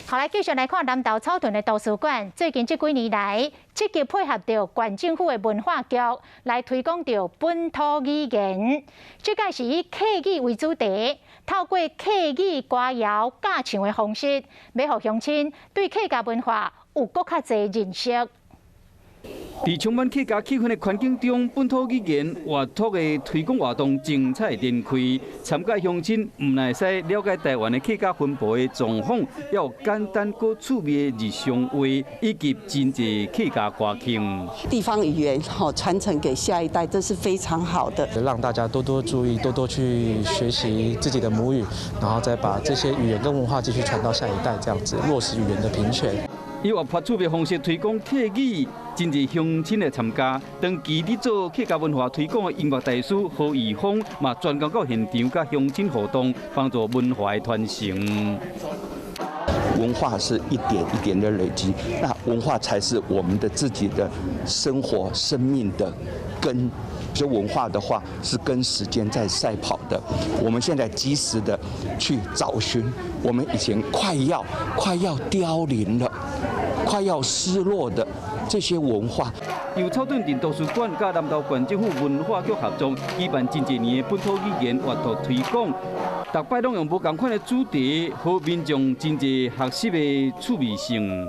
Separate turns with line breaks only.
好，來繼續來看南投草屯的圖書館，最近這幾年來，積極配合著縣政府的文化局來推廣著本土語言。這屆是以客語為主題，透過客語歌謠教唱的方式，欲予鄉親對客家文化有閣較濟認識。
佇充滿客家氣氛的環境中，本土語言活脫的推廣活動精彩連開。參加鄉親毋但會使了解台灣的客家分布的狀況，也有簡單閣趣味的日常話，以及真濟客家歌曲。
地方語言吼傳承給下一代，這是非常好的。
讓大家多多注意，多多去學習自己的母語，然後再把這些語言跟文化繼續傳到下一代，這樣子落實語言的平權。
以活潑趣味方式推廣客語，真濟鄉親來參加。長期佇做客家文化推廣的音樂大師何義峰，嘛專工到現場佮鄉親互動，幫助文化的傳承。
文化是一點一點的累積，那文化才是我們的自己的生活生命的根。這文化的話是跟時間在賽跑的。我們現在及時的去找尋我們以前快要凋零了、快要失落的這些文化。
由草屯鎮圖書館佮南投縣政府文化局合作，舉辦真濟年的本土語言活動推廣，逐擺攏用無仝款的主題，予民眾真濟學習的趣味性。